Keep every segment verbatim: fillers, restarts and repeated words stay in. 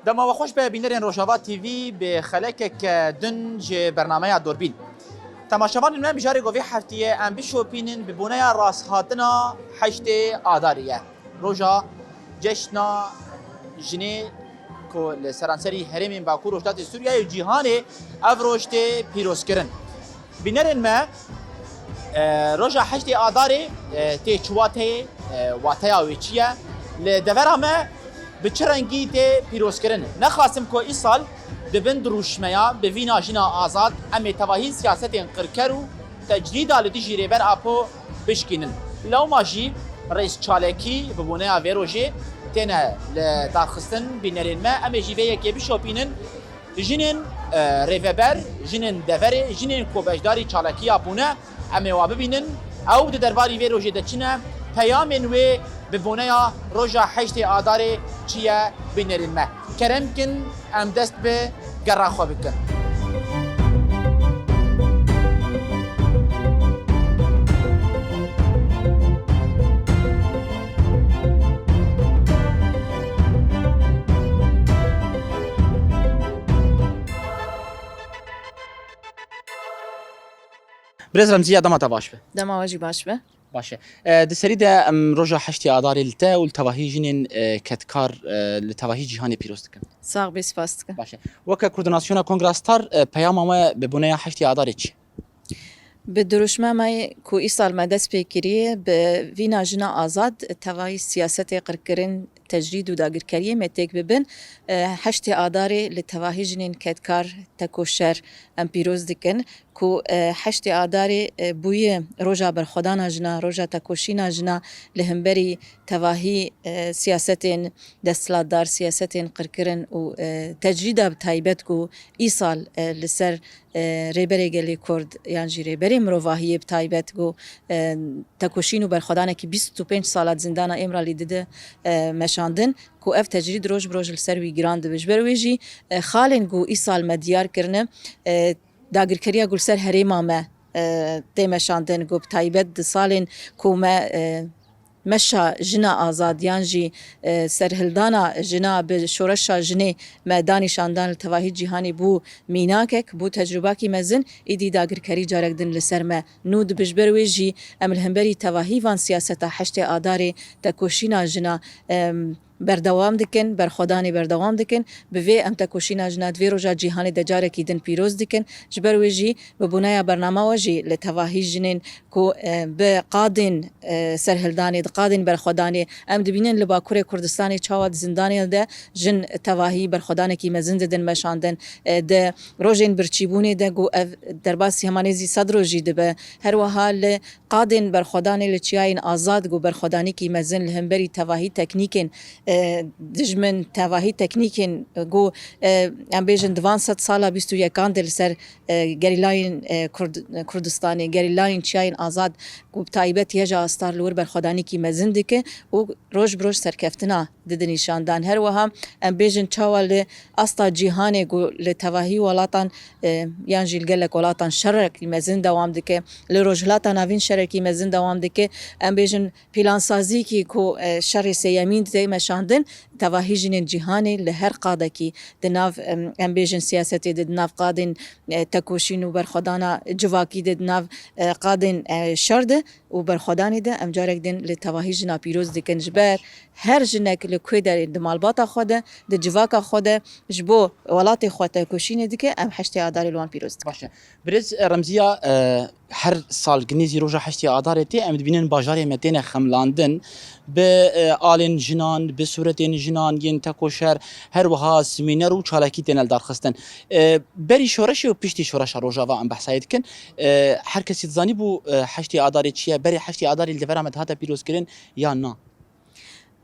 Dema we xweş be bînerên Rojava T V, bi xelekeke din ji bernameya Dorbîn. Temaşevanên me, mijarê ku vê heftiyê em bişopînin bi boneya rasthatina heştê Adarê ye. Roja Ceşna Jinê ku li seranserî herêmên Bakur Rojhilatê Sûriyeyê û cîhanê ev roj tê pîrozkirin. Bînerên me, e, roja heştê Adarê, e, tê çi wateyê, e, wateya wê çi ye? Li devera me bi çi rengî tê pîrozkirin? Nexasim ku îsal di bin dirûşmeya bi vîna jina azad em ê tevahî siyasetên qirker û tecrîda li dijî Rêber Apo bişkînin. Lewma jî rêz çalakî bi boneya vê rojê têne li darxistin bînerên me. Em ê jî vê yekê bişopînin. Jinên, e, rêveber, jinên deverê, jinên ku beşdarî çalakiya bûne, em ê wa bibînin. Ew di derbarî vê rojê de çi ne, peyamên wê bi boneya roja heştê Adarê çi ye, bînerên me. Kerem kin, em dest bi gera xwe bikin. Birêz Remziya, dema te baş be. Dema we jî baş be. Baş e. E, di serî de em roja heştê Adarê li te û li tevahî jinên, e, kedkar, e, li tevahî cîhanê pîroz dikin. Sax bê, spas dikim. Baş e. Weke Koordinasyona Kongra Star, e, peyama me bi boneya heştê Adarê çi? Bi dirûşma me ku îsal me dest pê kiriye, bi vîna jina azad, tevahî siyasetê qirkirin, tecrîd û dagirkeriyê me têk bibin, e, heştê Adarê li tevahî jinên kedkar, tekoşer em pîroz dikin, ku, e, heştê Adarê, e, bûye roja berxwedana jina, roja tekoşîna jina li hemberî tevahî, e, siyasetên desthilatdar, siyasetên qirkirin û, e, tecrîda bi taybet ku îsal, e, li ser, e, Rêberê Gelê Kurd yan jî Rêberê Mirovahiyê bi taybet ku, e, tekoşîn û berxwedanekî bîst û pênc sala di zindana Îmralî dide, e, meşandin, ku ev tecrîd roj bi roj li ser wî giran dibe. Ji ber wê jî, e, xalên ku îsal me diyar kirine, e, dagirkeriya ku li ser herêma me, e, tê meşandin, ku bi taybet di salên ku me, e, meşa jina azad yan jî, e, serhildana jina bi şoreşa jinê me danîşandan li tevahî cîhanê bû mînakek, bû tecrûbakî mezin, îdî dagirkerî carek din li ser me nû dibe. Ji ber wê jî em li hemberî tevahî van siyaseta heştê Adarê tekoşîna jina, em, berdewam dikin, berxwedanê berdewam dikin. Bi vê em tekoşîna jina di vê roja cîhanê de carekî din pîroz dikin. Ji ber wê jî bi boneya bernama we jî li tevahî jinên ku, e, bi qadên, e, serhildanê, di qadên berxwedanê, em dibînin li Bakurê Kurdistanê çawa di zindanê de jin tevahî berxwedanekî mezin didin meşandin, e, di rojên birçîbûnê de ku ev derbasî hema nêzî sed rojî dibe. Her wiha li qadên berxwedanê li çiyayên azad ku berxwedanîkî mezin li hemberî tevahî teknîkên, e, dijmin, tevahî teknîkên, e, ku, e, em bêjin di van sed sala bîst û yekan de li ser, e, gerîlayên, e, Kurd-, Kurdistanê, gerîlayên çiyayên azad ku bi taybet Heja Astar li wir berxwedanîkî mezin dike û roj bi roj serkeftina dide nîşandan. Her wiha em bêjin çawa li asta cîhanê ku li tevahî welatan, e, yan jî li gelek welatan şerekî mezin dewam dike, li Rojhilata Navîn şerekî mezin dewam dike. Em bêjin plansazîkî ku, e, şerê sêyemîn tê meşandin, tevahî jinên cîhanê li her qadekî di nav, em, em bêjin siyasetê de, di nav qadên, e, tekoşîn û berxwedana civakî de, di nav, e, qadên, e, şer de û berxwedanê de em carek din li tevahî jina pîroz dikin. Ji ber her jinek li ku derê di malbata xwe de, di civaka xwe de ji bo welatê xwe tekoşînê dike, em heştê Adarê li wan pîroz dikin. Baş e. Birêz Remziya, e, her sal nêzî roja heştê Adarê tê, em dibînin bajarê me têne xemlandin. Bi, e, alên jinan, bi sûretên jinan yên tekoşer, her wiha simîner û çalakî têne lidarxistin. E, berî şoreşê û piştî şoreşa Rojava em behsayê dikin. E, her kesî dizanîbû, e, heştê Adarê çi ye? Berê heştê Adarê li devera me dihate pîrozkirin yan na?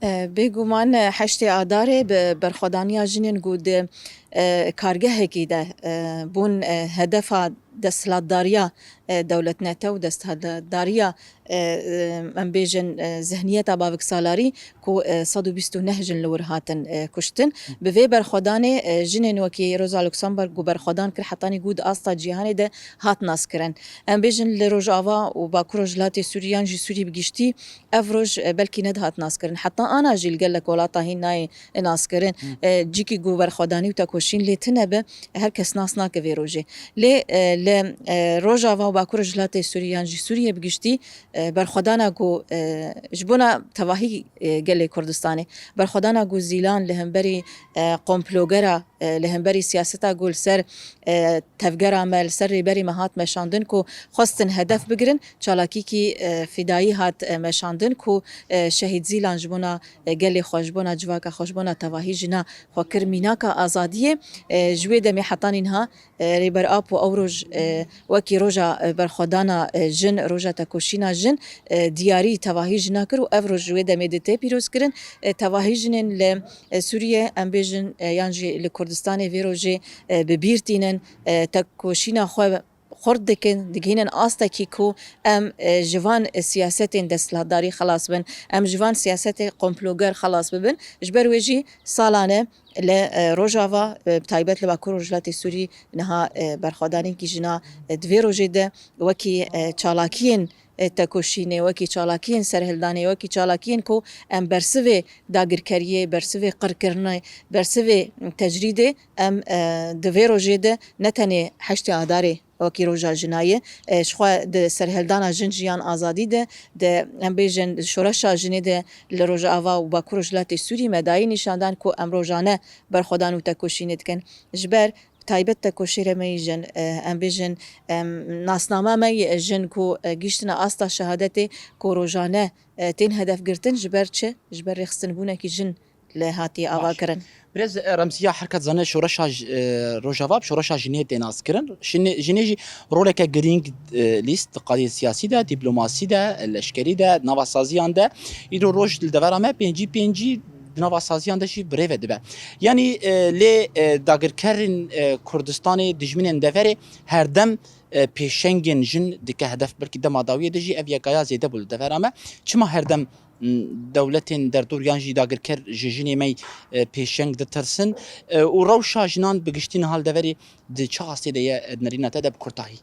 E, bêguman, e, heştê Adarê bi berxwedaniya jinên ku di e, kargehekî de, e, bûn, e, hedefa desthilatdariya, e, dewletnete û desthilatdariya, e, e, em bêjin, e, zihniyeta baviksalarî ku, e, sed û bîst û neh jin li wir hatin, e, kuştin. Bi vê berxwedanê, e, jinên wekî Rosa Luxemburg ku berxwedan kir hetanî ku di asta cîhanê de hat naskirin. Em bêjin li Rojava û Bakur Rojhilatê Sûrî yan jî Sûrî bi giştî ev roj, e, belkî nedihat naskirin. Heta ana jî li gelek welata hîn nayê naskirin. E, cîkî ku berxwedanî û tekoşîn lê tune be, her kes nas nake vê rojê. Lê, e, li, e, Rojava û Bakur Rojhilatê Sûrî yan jî Sûriyê bi giştî, e, berxwedana ku, e, ji bona tevahî, e, gelê Kurdistanê, berxwedana ku Zîlan li hemberî, e, komplogera, e, li hemberî siyaseta ku li ser, e, tevgera me, li ser rêberî me hat meşandin ku xwestin hedef bigirin, çalakîkî, e, fidayî hat, e, meşandin ku, e, şehîd Zîlan ji bona, e, gelê xwe, ji bona civaka xwe, ji bona tevahî jina xwe kir mînaka azadiyê. E, ji wê demê hetanî niha, e, Rêber Apo ew roj, e, wekî roja, e, berxwedana, e, jin, roja tekoşîna jin, e, diyarî tevahî jina kir û ev roj ji wê demê dê tê pîrozkirin. E, tevahî jinên li, e, Sûriyê, em bêjin, e, yan jî li Kurdistanê vê rojê, e, bi bîr tînin, e, tekoşîna xwe xurt dikin, digihînin astekî ku em, e, ji van siyasetên desthilatdarî xelas bin, em ji van siyasetê komploger xelas bibin. Ji ber wê jî salane li, e, Rojava, e, bi taybet li Bakur Rojhilatê Sûrî niha, e, berxwedanekî jina, e, di vê rojê de wekî, e, çalakiyên, e, tekoşînê, wekî çalakiyên serhildanê, wekî çalakiyên ku em bersivê dagirkeriyê, bersivê qirkirinê, bersivê tecrîdê em, e, di vê rojê de ne tenê heştê Adarê wekî roja jina ye, e, ji xwe di serhildana jin, jiyan, azadî de, di, em bêjin, şoreşa jinê de li Rojava û Bakur Rojhilatê Sûrî me dayî nîşandan ku em rojane berxwedan û tekoşînê dikin. Ji ber taybet tekoşêrê me yî jin, e, em bêjin, em, nasnama me yî jin ku, e, gihîştine asta şehadetê ku rojane, e, tên hedef girtin, ji ber çi? Ji ber rêxistinbûnekî jin lê hatiye ava kirin. Birêz, e, Remziya, her kes zane şoreşa j-, e, Rojava bi şoreşa jinê tê naskirin. Jinê, jinê jî roleke girîng, e, lîst di qadê siyasî de, dîplomasî de, leşkerî de, nava saziyan de. Îro roj li devera me pêncî pêncî di nava saziyan de jî bi rê ve dibe. Yanî, e, lê, e, dagirkerên, e, Kurdistanê, dijminên deverê herdem, e, pêşengên jin dike hedef. Belkî dema dawiyê de jî ev yekaya zêde bû li devera me. Çima herdem m, dewletên derdor yan jî dagirker ji jinê me, e, pêşeng ditirsin, e, û rewşa jinan bi giştî niha li deverê di çi astê de ye, e, di nerîna te de bi kurtahî?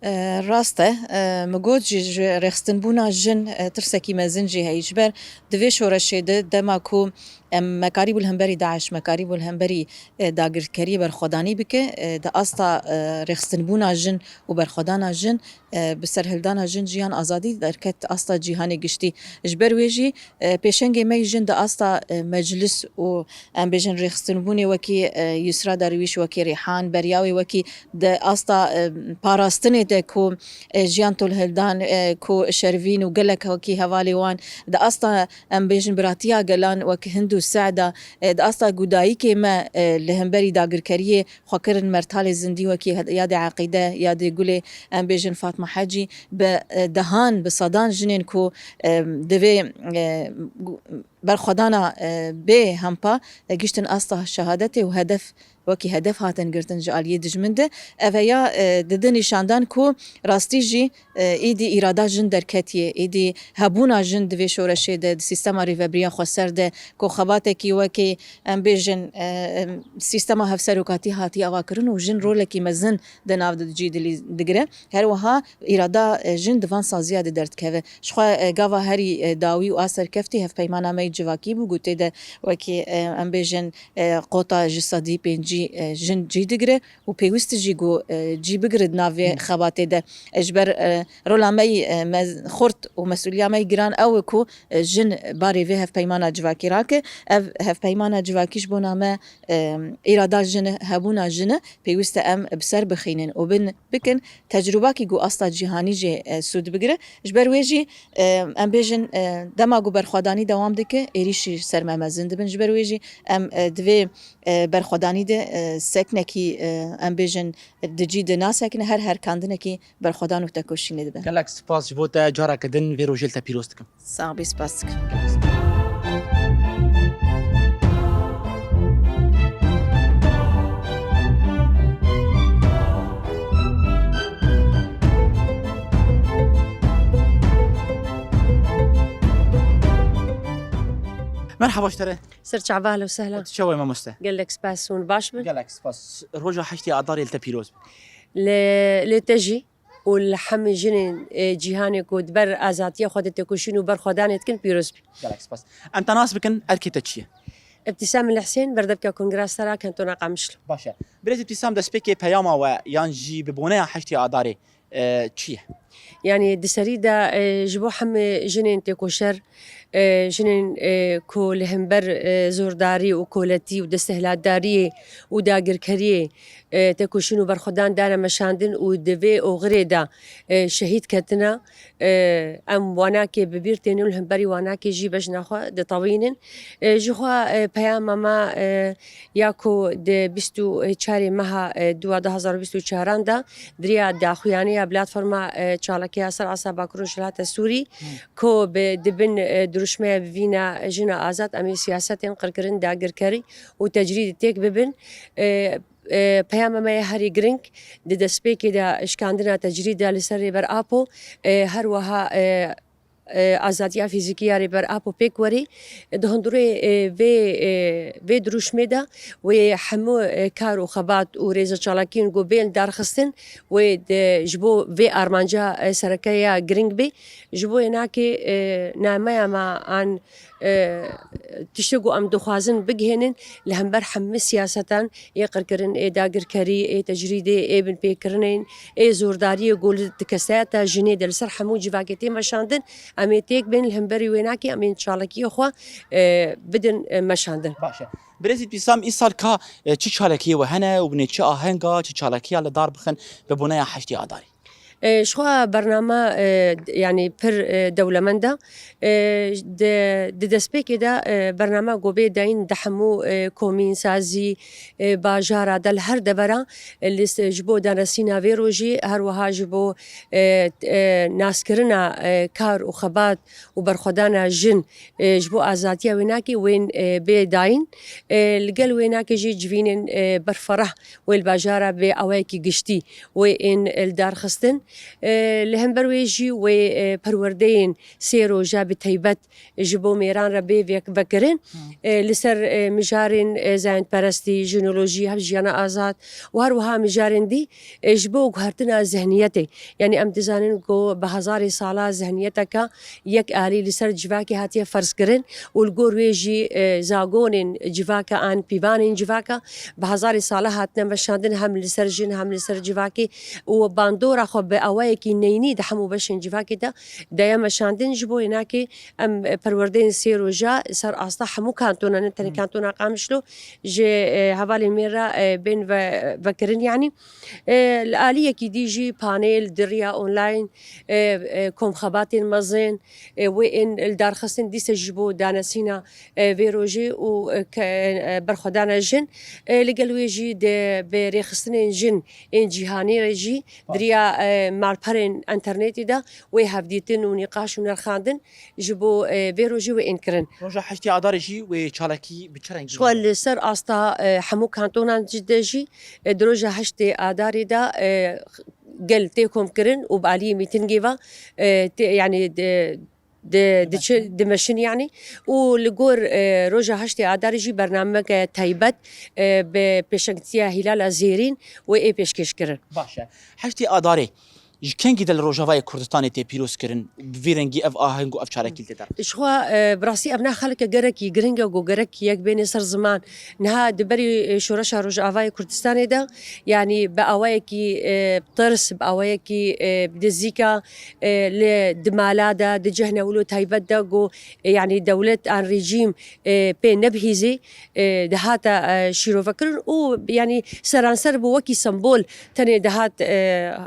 E, rast e. E, min got jî ji rêxistinbûna jin, e, tirsekî mezin jî heye. Ji ber di vê şoreşê de dema ku em me karîbû li hemberî DAIŞ, me karîbû li hemberî, e, dagirkeriyê berxwedanî bike, e, di asta, e, rêxistinbûna jin û berxwedana jin, e, bi serhildana jin, jiyan, azadî derket asta cîhanê giştî. Ji ber wê jî, e, pêşengê me yî jin di asta, e, meclis û, em bêjin, rêxistinbûnê wekî, e, Yusra Derwîş, wekî Rîhan, beriya wê wekî di asta, e, parastinê de ku, e, Jiyan Tolhildan, e, ku Şervîn û gelek wekî hevalê wan, di asta, em bêjin, biratiya gelan wek Hind û Se'da, e, di asta ku dayikê me, e, li hemberî dagirkeriyê xwe kirin mertalê zindî wekî he-, yadê Eqîde, yadê Gulê, em bêjin Fatma Hecî, bi, e, dehan, bi sedan jinên ku, e, di vê, e, gu-, berxwedana, e, bê hempa, e, giştin asta şehadetê û hedef, wekî hedef hatin girtin ji aliyê dijmin de. Ev heya, e, dide nîşandan ku rastî jî, e, êdî îrada jin derketiye, êdî hebûna jin di vê şoreşê de, di sîstema rêvebiriya xweser de, ku xebatekî wekî, em bêjin, e, em, sîstema hevserokatî hatiye avakirin û jin rolekî mezin di nav de cî dilî-, digire. Her wiha îrada, e, jin di van saziya de derdikeve. Ji xwe, e, gava herî, e, dawî û a serkeftî hevpeymana me yê civakî bû, ku tê de wekî, e, em bêjin, e, kota ji sedî pêncî, e, jin cî digire û pêwîst jî ku, e, cî bigire di nav vê xebatê de. E, ji ber, e, rola me yî, e, me xurt û mesûliya me yî giran ew e ku, e, jin barê vê hevpeymana civakî rake. Ev hevpeymana civakî ji bona me, e, îrada jin e, hebûna jin e, pêwîst e em bi ser bixînin û bin bikin tecrûbakî ku asta cîhanî jê, e, sûd bigire. Ji ber wê jî, e, em bêjin, e, dema ku berxwedanî dewam dike, êrîşî ser me mezin dibin. Ji ber wê jî em, e, di vê, e, berxwedanî de, e, seknekî, e, em bêjin, di cî de nasekine, her herkandinekî berxwedan û tekoşînê dibe. Gelek spas ji bo te, careke din vê rojê li te pîroz dikim. Sax bî, spas dikim. Merhaba ji te re. Ser çava, ehlen û sehlen. Tu çawa yî mamoste? Gelek spas, hûn baş bin? Gelek spas. Roja heştê Adarê li te pîroz be. Li, li te jî û li hemî jinên, e, cîhanê ku di ber azadiya xwe de têkoşîn û berxwedanê dikin pîroz bin. Gelek spas. Em te nas bikin, erkê te çi ye? Îbtîsam El Husên, berdevka Kongra Sera Kantona Qamişlo. Baş e. Birêz Îbtîsam, destpêkê peyama we yan jî bi boneya heştê Adarê, e, çi ye? Yanî di serî de, e, ji bo hemî jinên têkoşer, e, jinên, e, ku li hember, e, zordarî û koletî û desthilatdariyê û dagirkeriyê, e, têkoşîn û berxwedan dane meşandin û di vê oxirê de, e, şehîd ketine, e, em wanakê bi bîr tênin û li hemberî wanakê jî bejna xwe ditewînin. E, ji xwe, e, peyama me, e, ya ku di bîst û çarê meha, e, dua du hezar û bîst û çaran de di riya daxuyanî ya platforma, e, çalakiya Ser Asa Bakur Rojhilata Sûrî, Hmm. ku bi, di bin, e, dirûşmeya bi vîna Jina Azad, em ê siyasetên qirkirin, dagirkerî û tecrîdî têk bibin. E, e, peyama me yê herî giring di destpêkê de şikandina tecrîda li ser Rêber Apo, e, her wiha, e, e, azadiya fîzîkî ya Rêber Apo pêk werî. Di hundirê, e, vê, e, vê dirûşmê de wê hemû, e, kar û xebat û rêzeçalakiyên ku bên darxistin wê de ji bo vê armanca, e, sereke ya giring bê. Ji bo wê nakê, e, nameya me an, e, tiştê ku em dixwazin bigihênin li hember hemî siyasetan ê qirkirin, ê dagirkerî, ê tecrîdê, ê binpêkirinên, ê zordariyê ku li, di kesayeta jinê de li ser hemû civakê tê meşandin, em ê têk bên, li hemberî wê nakê em ên çalakiyê xwe, e, bidin, e, meşandin. Baş e. Birêz Îbtîsam, îsal ka, e, çi çalakiyê we hene û binê çi ahenga, çi çalakiya li dar bixin bi boneya heştê Adarê? E, ji xwe bername, e, d-, yanî pir, e, dewlemend e. E, di, di destpêkê de, e, bername ku bê dayîn di hemû, e, komîn, sazî, e, bajara de li her devera, e, li s-, ji bo danesîna vê rojê, her wiha ji bo, e, t-, e, naskirina, e, kar û xebat û berxwedana jin, e, ji bo azadiya wênakê wên, e, bê dayîn. E, li gel wênakê jî civînên, e, berfereh wê li bajara bi awayekî giştî wê ên li dar xistin. E, li hember wê jî wê, e, perwerdeyên sê roja bi taybet ji bo mêran re bê vek-, vekirin. Hmm. E, li ser, e, mijarên, e, zayendperestî, jinolojî, hevjiyana azad û her wiha mijarên dî, e, ji bo guhertina zihniyetê. Yanî em dizanin ku bi hezarê sala zihniyeteke yek alî li ser civakê hatiye ferzkirin û li gor wê jî, e, zagonên civaka an pîvanên civaka bi hezarê sala hatine meşandin, hem li ser jin hem li ser civakê û bandora xwe bi awayekî neyînî di hemû beşên civakê de daye meşandin. Ji bo wê nakê em, e, perwerdeyên sê roja ser asta hemû kantona, ne tenê Hmm. kantona Qamişlo, ji, e, hevalên me re, e, bên ve-, vekirin yanî. E, li aliyekî dî jî panel di riya online, e, e, komxebatên mezin, e, wê ên li dar xistin dîse ji bo danesîna, e, vê rojê û, e, ke-, e, berxwedana jin. E, li gel wê jî di, bi rêxistinên jin ên cîhanî re jî di riya, e, malperên înternetî de wê hevdîtin û nîqaş û nerxandin ji bo, e, vê rojê wê ên kirin. Roja heştê Adarê jî wê çalakî bi çi rengî Ji xwe hebe? Li ser asta, e, hemû kantonan jî de jî, e, di roja heştê Adarê de, e, gel tê komkirin û bi aliyê mîtingê ve, e, tê, yanî di, di, diçin, dimeşin yanî. Û li gor, e, roja heştê Adarê jî bernameke taybet, e, bi pêşengtiya Hîlala Zêrîn wê ê pêşkêş kirin. Baş e. Heştê Adarê ji kengî de li Rojavayê Kurdistanê tê pîroz kirin, bi vî rengî ev aheng û ev çalakî li tê der? Ji xwe, e, bi rastî ev ne xelke gerekî giring e ku gerek yek bêne ser ziman. Niha di berî, e, Şoreşa Rojavayê Kurdistanê de, yanî bi awayekî, e, tirs, bi awayekî, e, dizîka, e, li di mala de, di cihna wilo taybet de ku, e, yanî dewlet an rejîm, e, pê nebihîzî, e, dihata, e, şîrovekirin û yanî seranser bû wekî sembol tenê dihat, e,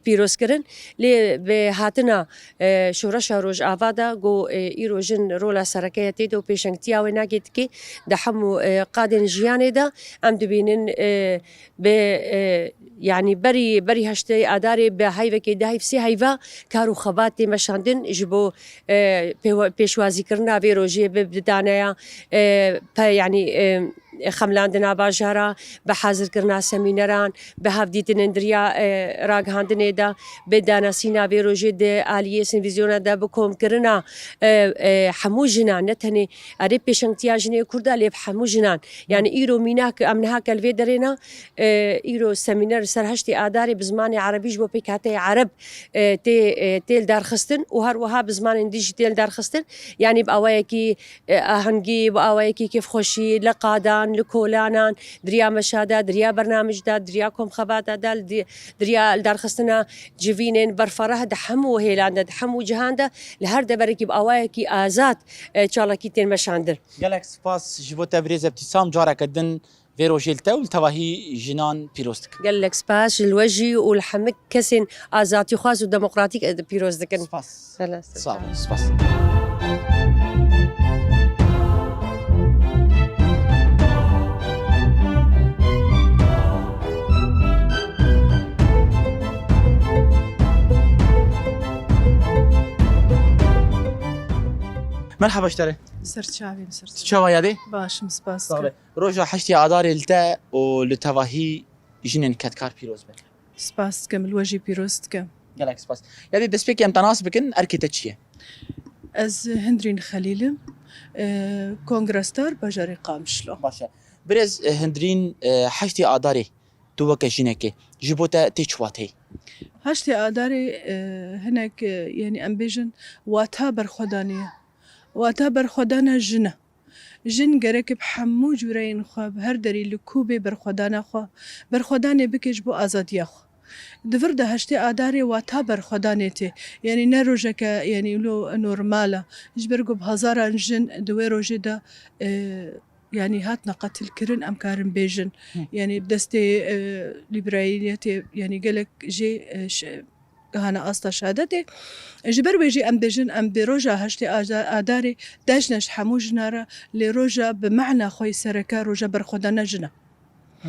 pîrozkirin. Lê bi hatina, e, Şoreşa Rojava de ku, e, îro jin rola sereke ye tê de û pêşengtiya wê nake dike di hemû, e, qadên jiyanê de em dibînin, e, bi, e, yanî berî, berî heştê Adarê bi heyvekê du heyv sê heyva kar û xebat tê meşandin ji bo, e, pêwe-, pêşwazîkirina vê rojê bi, bi daneya, e, pe-, yanî, e, xemlandina bajara, bi hazirkirina semîneran, bi hevdîtinên di riya, e, ragihandinê de, bi danasîna vê rojê di aliyê sînvîzyona de, bi komkirina, e, e, hemû jinan, ne tenê erê pêşengtiya jinê Kurda, lê bi hemû jinan. Yani îro mînak em niha ke li vê derê ne, e, îro semîner li ser heştê Adarê bi zimanê erebî ji bo pêkhateyê ereb, e, tê, e, tê li dar xistin û her wiha bi zimanên dî jî tê li dar xistin. Yani bi awayekî e, ahengî, bi awayekî kêfxweşî, li qadan, li kolanan, di riya meşa de, di riya bernamij de, di riya komxebata de, li di-, di riya lidarxistina civînên berfereh di hemû hêlan de, di hemû cihan de, li her deverekî bi awayekî azad, e, çalakî tên meşandin. Gelek spas ji bo te birêz Ebtîsam, careke din vê rojê li te û li tevahî jinan pîroz dikim. Gelek spas ji li we jî û li hemik kesên azadîxwaz û demokratîk, e, pîroz dikin. Spas. Sağ olun, spas. Merhaba ji te re. Ser çavên, ser çavên. Çawa yadê? Başim, spas. Sağ ol. Roja heştê Adarê li te û li tevahî jinên kedkar pîroz be. Spas dikim, li we jî pîroz dikim. Gelek spas. Ya dê destpêkê em te nas bikin, erkê te çi ye? Ez Hindrîn Xelîl im, e, kongresdar bajarê Qamişlo. Baş e. Birêz, e, Hindrîn, e, heştê Adarê tu weke jinekê, ji bo te tê çi wateyê? Heştê Adarê, e, hinek, e, yani em bêjin wata berxwedanê ye. Wata berxwedana jin e. Jin gerek bi hemû cûreyên xwe, bi her derî li ku bê berxwedana xwe, berxwedanê bike ji bo azadiya xwe. Di vir de heştê Adarê wata berxwedanê tê. Yanî ne rojeke, yanî wilo normal e. Ji ber ku bi hezaran jin di wê rojê de, e, yanî hatine qetilkirin, em karin bêjin. Hı. Yanî bi destê, e, lîberaliyetê, yanî gelek jê, e, ş-, gihane asta şehadetê. Ji ber wê jî em bêjin, em bi roja heştê Aza-, Adarê dejne ji hemû jina re, lê roja bi mehna xwe yî sereke roja berxwedana jin e. Hı.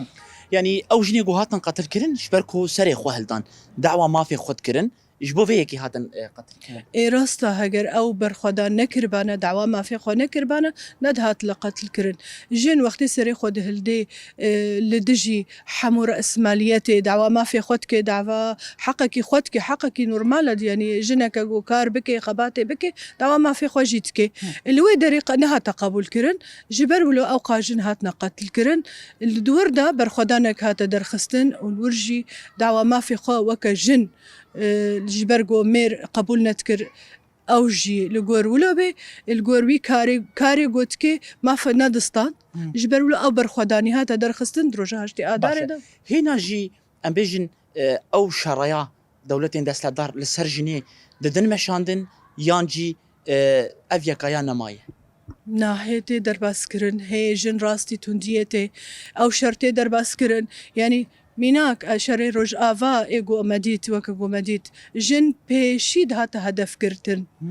Yanî ew jinê ku hatin qetilkirin, ji ber ku serê xwe hildan, dawa mafê xwe dikirin, ji bo vê yekê hatin, e, qetilkirin. Ê rast e, heger ew berxwedan nekiribane, dawa mafê xwe nekiribane, nedihat li qetilkirin. Jin wextê serê xwe dihildê, e, li dijî hemû re'smaliyetê, dawa mafê xwe dike, dawa heqekî xwe dike, heqekî normal e, yanî jineke ku kar bike, xebatê bike, dawa mafê xwe jî dike. Hı. Li wê derê qe-, nehate qebûlkirin, ji ber wilo ew qas jin hatine qetilkirin. Li di wir de berxwedanek hate derxistin û li wir jî dawa mafê xwe weke jin, e, ji ber ku mêr qebûl nedikir, ew jî li gor wilo bê, li gor wî karê, karê gotikê maf nedistan. Hmm. Ji ber wilo ew berxwedanî hate derxistin di roja heştê Adarê de. Hêna jî em bêjin, e, ew şeraya dewletên desthilatdar li ser jinê didin meşandin yan jî, e, ev yekaya nemaye? Na, hê tê derbaskirin, hê jin rastî tundiyê tê. Ew şer tê derbaskirin. Yanî Mînak, e, şerê Rojava ê ku me dît, weke ku me dît, jin pêşî dihate hedefgirtin. Hı.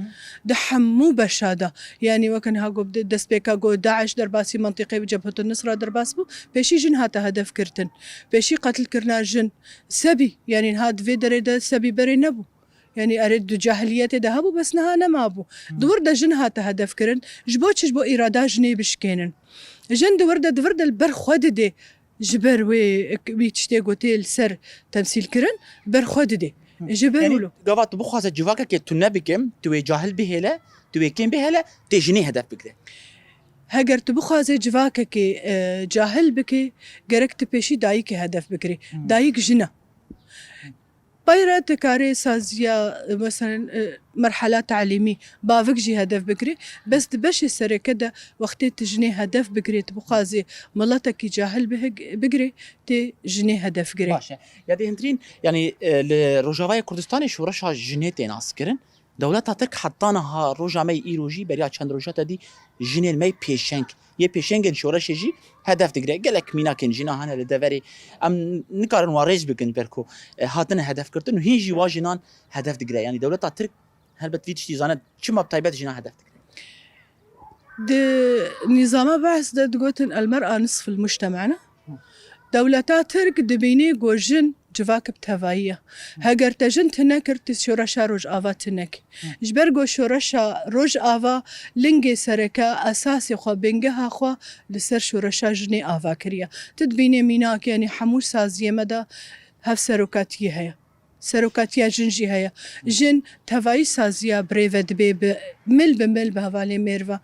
Di hemû beşa de. Yanî weke niha ku de-, destpêka ku DAIŞ derbasî mentiqê Cebhetul Nusra derbas bû, pêşî jin hate hedefgirtin. Pêşî qetilkirina jin. Sebî, yanî niha di vê derê de sebî berê nebû. Yanî erê di cahiliyetê de hebû, bes niha nemabû. Hı. Di wir de jin hate hedefkirin. Ji bo çi? Ji bo îrada jinê bişkênin. Jin di wir de, di vir de li ber xwe didê. Ji ber wê, wî tiştê ku tê li ser temsîl kirin, ber xwe didê. Hı. Ji ber Yanî wilo. Gava tu bixwaze civakekê tune bike, tu wê cahil bihêle, tu wê kêm bihêle, tê jinê hedef bigire. Heger tu bixwaze civakekê, e, cahil bike, gerek tu pêşî dayikê hedef bigirî. Hı. Dayik jin e. Peyre dikarê saziya, e, meselen, e, merhela talîmî, bavik jî hedef bigirê. Bes di beşê sereke de wextê tu jinê hedef bigirê, tu bixwazê miletekî cahil bihig-, bigirê, tê jinê hedef girê. Baş e. Ya dê hintirîn, yanî, e, li Rojavayê Kurdistanê şoreşa jinê tê naskirin. Dewleta Tirk heta niha roja me yê îro jî beriya çend roja te dî jinên me yê pêşeng, yê pêşengên şoreşê jî hedef digire. Gelek mînakên jinan hene li deverê. Em nikarin wan rêz bikin ber ku, e, hatine hedefgirtin û hîn jî wan jinan hedef digire. Yanî dewleta Tirk helbet vî tiştî zane çima bi taybet jinan hedef digire. Di nîzama behs de digotin el mer'a nisful mujtema ne. Dewleta Tirk dibînî ku jin Civak bi tevayî ye. Heger te jin tune kir, tu şoreşa Rojava tune kî. Ji ber ku şoreşa Rojava lingê sereke, esasê xwe, bingeha xwe li ser şoreşa jinê ava kiriye. Tu dibînê mînak, yanî hemû saziyê me de hevserokatiyê heye. Serokatiya jin jî heye. Jin tevayî saziya birêve dibe bi mil bi mil bi hevalê mêr ve.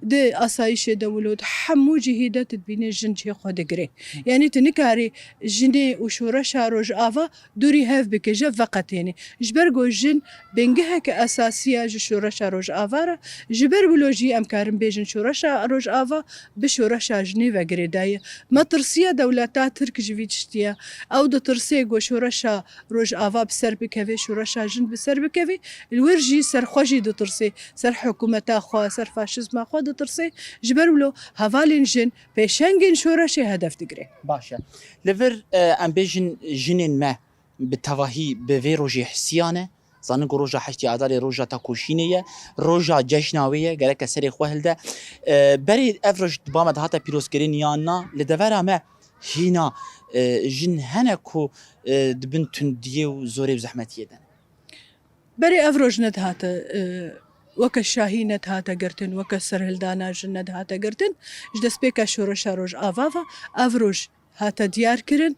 Di asayîşê de wilo, di hemû cihî de tu dibînê jin cihê xwe digire. Yanî tu nikarî jinê û şoreşa Rojava dûrî hev bike, ji hev veqetêne. Ji ber ku jin bingeheke esasî ye ji şoreşa Rojava re. Ji ber wilo jî em karin bêjin şoreşa Rojava bi şoreşa jinê ve girêdayî ye. Me tirsiya dewleta Tirk ji vî tiştî ye. Ew ditirsê ku şoreşa Rojava bi ser bikeve, şoreşa jin bi ser bikeve, li wir jî ser xwe jî ditirsê, ser hikûmeta xwe, ser faşizma xwe ditirsê. Ji ber wilo hevalên jin pêşengên şoreşê hedef digire. Baş e. Li vir, e, em bêjin jinên me bi tevahî bi vê rojê hisiya ne. Zanin ku roja heştê Adarê roja tekoşînê ye, roja cejna wê ye, gereke serê xwe hilde. E, berê ev roj di ba me dihate pîrozkirin yan na, li devera me hîna, e, jin hene ku, e, di bin tundiyê û zorê û zehmetiyê de ne? Berê ev roj nedihate, e, weke şahî nedihate girtin, weke serhildana jin nedihate girtin. Ji destpêka şoreşa Rojava ve ev roj hate diyar kirin.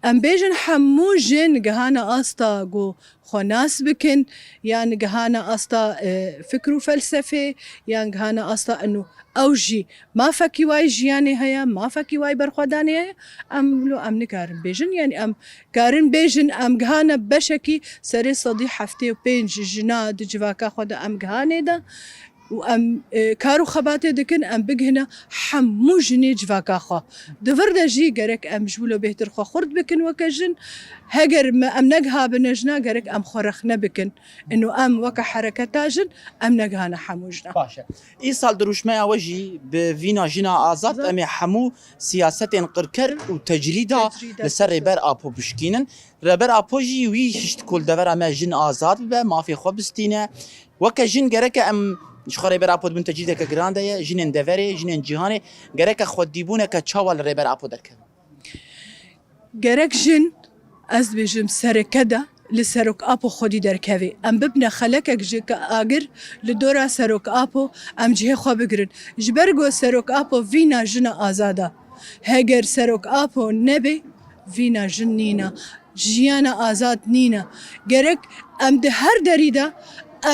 Em bêjin hemû jin gihane asta ku xwe nas bikin, yan gihane asta, e, fikr û felsefê, yan gihane asta eno ew jî mafekî wayî jiyanê heye, mafekî wayî berxwedanê heye. Em wilo em nikarin bêjin, yanî em karin bêjin, em gihane beşekî serê sedî heftê û pênc jina di civaka xwe de em gihanê de û em, e, kar û xebatê dikin, em bigihine hemû jinê civaka xwe. Di vir de jî gerek em ji wilo bêhtir xwe xurt bikin weke jin. Heger me, em negihabine jina, gerek em xwe rexne bikin. Ino em weke hereketa jin, em negihane hemû jina. Baş e. Îsal dirûşmeya we jî bi vîna jina azad, Azad. em ê hemû siyasetên qirker û tecrîda Tecrîda li ser qirker. Rêber Apo bişkînin. Rêber Apo jî wî hişt ku li devera me jin azad bibe, mafê xwe bistîne. Weke jin gereke em ji xwe Rêber Apo di bin tecrîdeke giran de ye, jinên deverê, jinên cîhanê, gereke xwedîbûneke çawa li Rêber Apo derkevin? Gerek jin, ez dibêjim, sereke de li Serok Apo xwedî derkevê. Em bibine xelekek ji agir li dora Serok Apo, em cihê xwe bigirin. Ji ber ku Serok Apo vîna jina azad e. Heger Serok Apo nebe, vîna jin nîne. Jiyana azad nîne. Gerek em di her derî de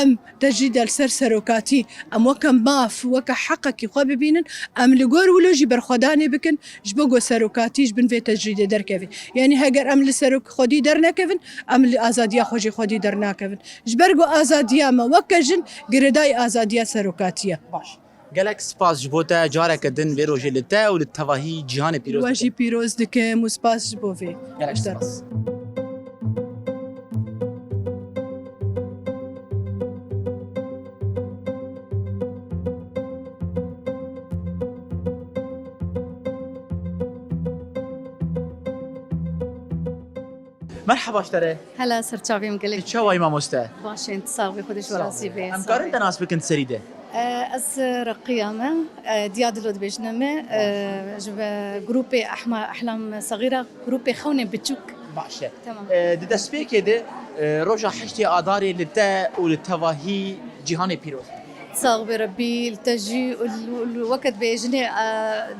em tecrîde li ser serokatî, em weke maf, weke heqekî xwe bibînin, em li gor wilo jî berxwedanê bikin, ji bo ku serokatî ji bin vê tecrîdê derkeve. Yanî heger em li serok xwedî dernekevin, em li azadiya xwe jî xwedî dernakevin. Ji ber ku azadiya me weke jin girêdayî azadiya serokatî ye. Baş. Gelek spas ji bo te, careke din vê rojê li te û li tevahî cîhanê pîroz dikim. We jî pîroz dikim û spas ji bo vê. Gelek spas. Merhaba ji te re. Hela ser çavê min gelek. Çawa yî mamoste? Baş in, tu sax bî, Xwedê ji we razî be. Em karin te nas bikin serî de? E, ez Reqiya me, e, Diya Dilo dibêjine me, e, ji ve grûpê Ehma-, Ehlam Sexîra, grûpê xewnên biçûk. Baş e. Tamam. E, di destpêkê de, e, roja heştê Adarê li te û li tevahî cîhanê pîroz. Sax be Rebbî, li te jî û li, û li weke dibêjinê, e,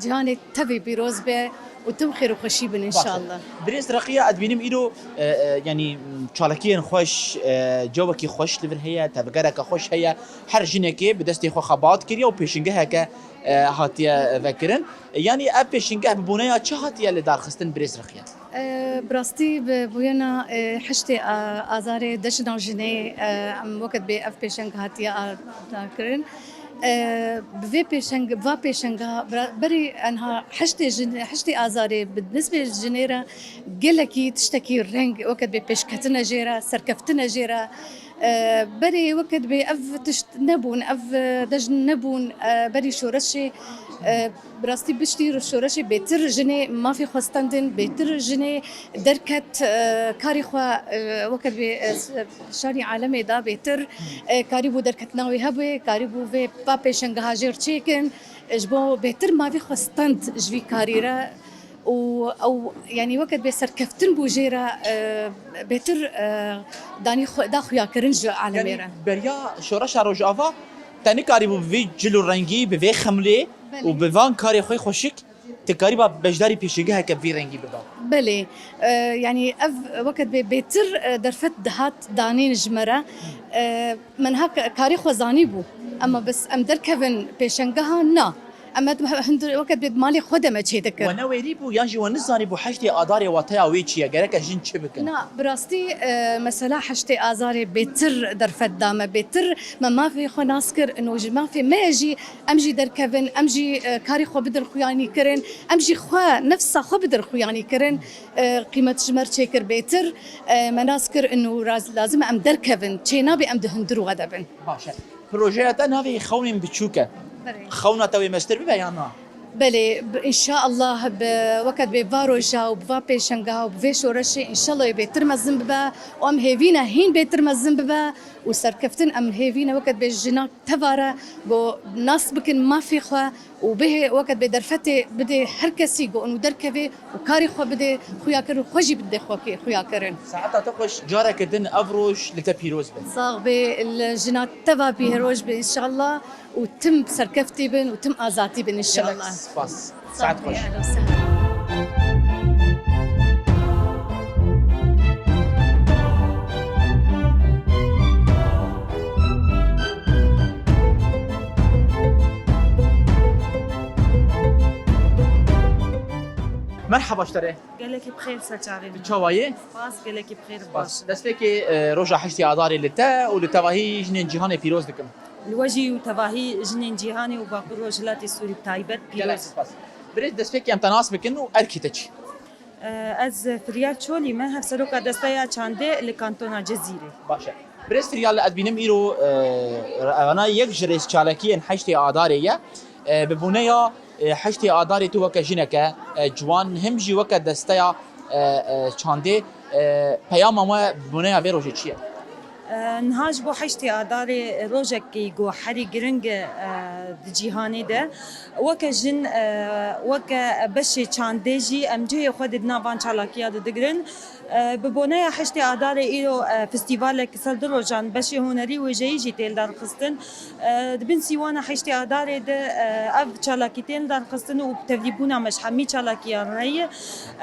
cîhanê tevî pîroz be û tim xêr û xweşî bin înşallah. Birêz Reqiya, ez dibînim îro, e, e, yanî, çalakiyên xweş, e, cewekî xweş li vir heye, tevgereke xweş heye. Her jinekê bi destê xwe xebat kiriye û pêşingeheke, e, hatiye vekirin. Yanî ev pêşingeh bi boneya çi hatiye li dar xistin Birêz Reqiya? E, bi rastî bi bûyena, e, heştê, e, Azarê Cejna Jinê, e, em weke dibê ev pêşeng hatiye arda kirin. E, bi vê pêşeng, va pêşenga bira-, berî enha heştê jin, heştê Azarê bi nisbê jinê re gelekî tiştekî reng weke dibê pêşketine jê re, serkeftine jê re. E, berê weke dibê ev tişt nebûn, ev, e, cejn nebûn, e, berî şoreşê, e, bi rastî piştî şoreşê bêtir jinê mafê xwe stendin, bêtir jinê derket, e, karî xwe, e, weke dibê, e, s-, şarî alemê da bêtir, e, karîbû derketina wê hebû, karîbû vê va pêşengeha jê re çêkin, e, ji bo bêtir mafê xwe stend ji vî karî re. û ew, yanî weke dibê serkeftin bû jê re, e, bêtir, e, danî xwe, da xuyakirin ji alemê re. Yanî beriya şoreşa Rojava te nikarîbû bi vî cil û rengî, bi vê xemlê Belê. û bi van karê xwe xweşik, tu karîba beşdarî pêşengeheke vî rengî biba. Belê, e, yanî ev weke dibê bêtir, e, derfet dihat danîn ji me re. E, me niha ka-, karê xwe zanîbû. Ema bes em derkevin pêşengeha na. Em me hundir weke dibê malê xwe de me çêdikir. We ne wêrî bû yan jî we nizanî bû heştê Adarê wateya wê çi ye? Gereke jin çi bikin? Na, bi rastî, e, mesela heştê Azarê bêtir derfet da me, bêtir me mafê xwe nas kir, ino ji mafê me jî em jî derkevin, em jî, e, karê xwe bidin xuyanî kirin, em jî xwe, nefsa xwe bidin xuyanî kirin. E, qîmet ji me re çêkir bêtir, e, me nas kir, ino raz-, lazim e em derkevin, çênabê em di hundir we de bin. Baş e. Projeya te navê Xewnên Biçûk e. Belê. Xewna te wê mestir bibe yan na? Belê, bi, înşaallah bi weke dibê va roja û bi va pêşengeha û bi vê şoreşê înşallah wê bêtir mezin bibe û em hêvî ne hîn bêtir mezin bibe û serkeftin em hêvî ne weke dibê jina teva re ku nas bikin mafê xwe û bihê weke dibê derfetê bidê her kesî ku û derkevê û karê xwe bidê xuya kirin û xwe jî bidê xwe kê-, xuya kirin. Saeta te xweş, careke din ev roj li te pîroz be. Sax bê, li jina teva pîroz be înşallah û tim serkeftî bin û tim azatî bin înşallah. Gelek spas. Saet xweş. Sax bê, ehlen sehlen. Merhaba ji te re. Gelekî bi xêr ser çavê min. Çawa yê? Spas, gelekî bi xêr. Spas. Baş. Destpêkê, e, roja heştê Adarê li te û li tevahî jinên cîhanê pîroz dikim. Li we jî û tevahî jinên cîhanê û Bakur Rojhilatê Sûrî bi taybet pîroz. Gelek spas. Birêz destpêkê em te nas bikin û erkê te çi? E, ez Firyal Çolî me, hevseroka Desteya Çandê li Kantona Cizîrê. Baş e. Birêz Firyal, ez bînim îro, e, evana yek ji rêzçalakiyên heştê Adarê ye. E, bi boneya, e, heştê Adarê tu weke jineke, e, ciwan, him jî weke Desteya, e, e, Çandê, e, peyama we bi boneya vê rojê çi ye? E, niha ji bo heştê Adarê rojekî ku herî giring e, di cîhanê de. Weke jin, e, weke beşê çandê jî em cihê xwe di nav van çalakiya de digirin. E, bi boneya heştê Adarê îro, e, festîvalek ser du rojan beşê hunerî wêjeyî jî tê lidarxistin. E, di bin sîwana heştê Adarê de, e, ev çalakî tên lidarxistin û tevlîbûna me ji hemî çalakiyan re ye.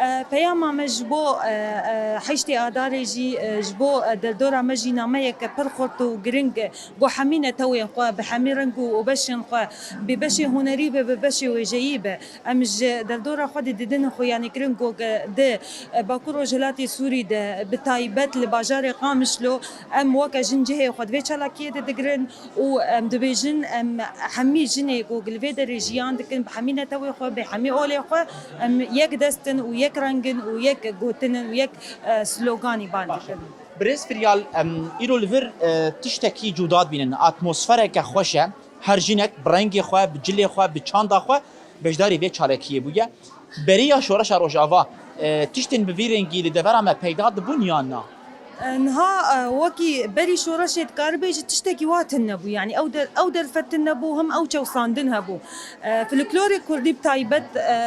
E, peyama me ji bo, e, e, heştê Adarê jî, e, ji bo, e, derdora me jî nameyeke pir xurt û giring e. Ku hemî netewên xwe, bi hemî reng û, û beşên xwe, bi beşê hunerî be, bi beşê wêjeyî be, em ji derdora xwe de didin xuyanîkirin ku di, e, Bakur Rojhilatê Sûrî de, bi taybet li bajarê Qamişlo, em weke jin cihê xwe di vê çalakiyê de digirin û em dibêjin, em hemî jinê ku li vê derê jiyan dikin, bi hemî netewê xwe, bi hemî olê xwe, em yek dest in û yek reng in û yek gotin in û yek, e, sloganî ban dikin. Birêz Firyal, em îro li vir, e, tiştekî cuda dibînin. Atmosfereke xweş e. Her jinek bi rengê xwe, bi cilê xwe, bi çanda xwe beşdarî vê çalakiyê bûye. Beriya şoreşa Rojava, e, tiştên bi vî rengî li devera me peyda dibûn yan na? E, niha, e, wekî berî şoreşê dikaribê jî tiştekî wa tune bû. Yanî ew der-, ew derfet tune bû, him ew çewsandin hebû. E, folklorê kurdî bi taybet, e,